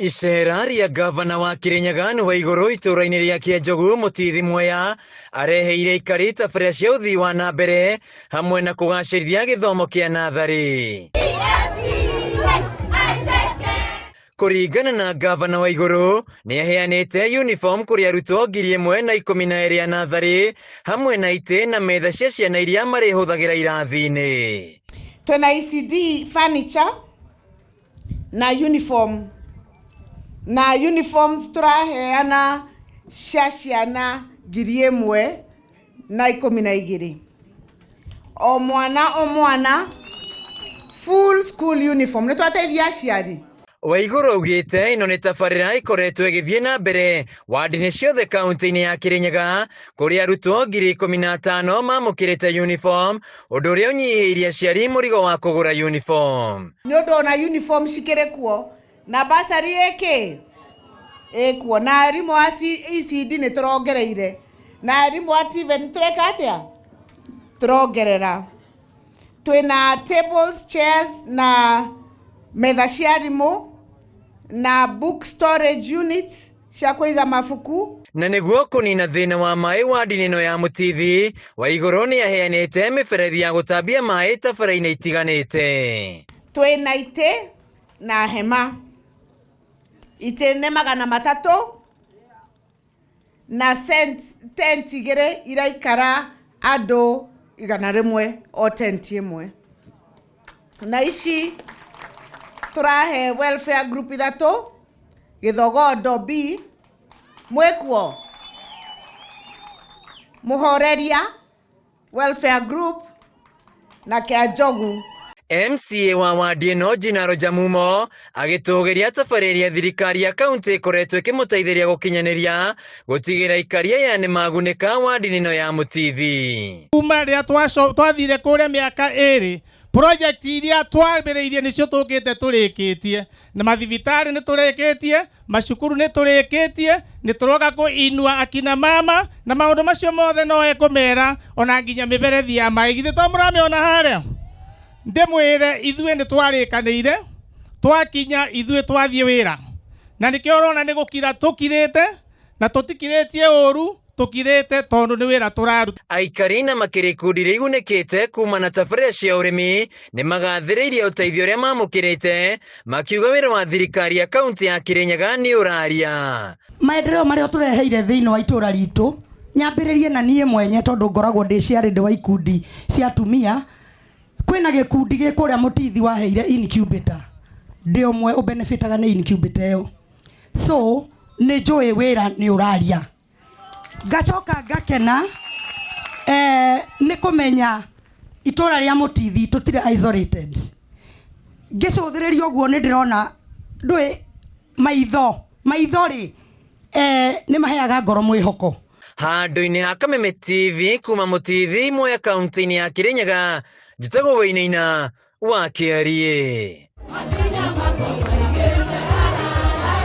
Icera rĩa ngavana wa Kirinyaga nĩ Waigũrũ itũũra-inĩ rĩa Kĩanjogu Mũtithi Mwea areheire aikari tabarĩra cia ũthii wa na mbere hamwe na kũgacĩrithia gĩthomo kĩa natharĩ. Kũringana na ngavana Waigũrũ nĩ aheanĩte uniform kũrĩ arutwo 1,012 a natharĩ hamwe na itĩ na metha cia ciana iria marĩhũthagĩra irathi-inĩ. Twĩna ECD furniture na uniform na uniforms tũraheana cia ciana 1,012, o mwana o mwana full school uniform. Nĩ twateithia aciari. Waigũrũ augĩte ĩno nĩ tabarĩra ĩkoretwo ĩgĩthiĩ na mbere wandi-inĩ ciothe kaunti-inĩ ya Kirinyaga kũrĩa arutwo 15,000 mamũkĩrĩte uniform, ũndũ ũrĩa ũnyihĩirie aciari mũrigo wa kũgũra uniform. Nĩ ũndũ ona uniform cikĩrĩ kuo na basarĩ ĩkĩ ĩkuo na arimũ a ECD nĩ tũrongereire na arimũ a TVET nĩ tũreka atĩa, tũrongerera. Twĩna tables, chairs na metha cia arimũ na book storage units cia kũiga mabuku. Na nĩguo kũnina thĩna wa maĩ wandi-inĩ ĩno ya Mũtithi, Waigũrũ nĩ aheanĩte mĩberethi ya gũtambia maĩ tabarĩra-inĩ itiganĩte. Twĩna itĩ na hema, itĩ nĩ 300 na tent 2 iraikara andũ 100 o tent ĩmwe. Na ici tũrahe welfare group 3, Gĩthogondo B, mwĩkuo, Mũhoreria welfare group na Kĩanjogu. MCA wa wandi ĩno Jinaro Jamumo agĩtũgĩria tabarĩra ĩrĩa thirikari ya kaunti ĩkoretwo ĩkĩmũteithĩrĩria gũkinyanĩria gũtigĩrĩra aikari aya nĩ magunĩka wandi-inĩ ĩno ya Mũtithi. Kuma rĩrĩa twathire kũrĩa mĩaka 2, project iria twambĩrĩirie nĩcio tũkĩte tũrĩkĩtie, na mathibitarĩ nĩ tũrĩkĩtie, macukuru nĩ tũrĩkĩtie, nĩ tũroka kũinua akina mama na maũndũ macio mothe no ekũmera, ona nginya mĩberethi ya maĩ. Githĩ to mũramĩona harĩa? Ndĩmwĩre ithuĩ nĩ twarĩkanĩire, twakinya ithuĩ twathiĩ wĩra, na nĩkĩo ũrona nĩ gũkira tũkirĩte, na tũtikirĩtie ũru, tũkirĩte tondũ nĩ wĩra tũraruta. Aikari na makĩria ikundi iria igunĩkĩte kuma na tabarĩra cia ũrĩmi nĩ magathĩrĩirie ũteithio ũrĩa mamũkĩrĩte, makiuga wĩra wa thirikari ya kaunti ya Kirinyaga nĩ ũraria. Maendeleo marĩa tũreheire thĩinĩ wa itũra ritũ, nyambĩrĩrie na niĩ mwenye tondũ ngoragwo ndĩ ciarĩ wa ikundi cia atumia. Kwĩna gĩkundi gĩ kũrĩa Mũtithi waheire incubator, ndĩ ũmwe ũbenefitaga nĩ incubator ĩyo, so nĩ njũĩ wĩra nĩ ũraria. Ngacoka ngakena nĩ kũmenya itũra rĩa Mũtithi tũtirĩ isolated. Ngĩcũthĩrĩria ũguo nĩ ndĩrona ndũĩ maitho rĩ, nĩ maheaga ngoro mwĩhoko. Handũ-inĩ ha Kameme TV kuma Mũtithi Mwea kaunti-inĩ ya Kirinyaga, njĩtagwo Wainaina wa Kĩariĩ.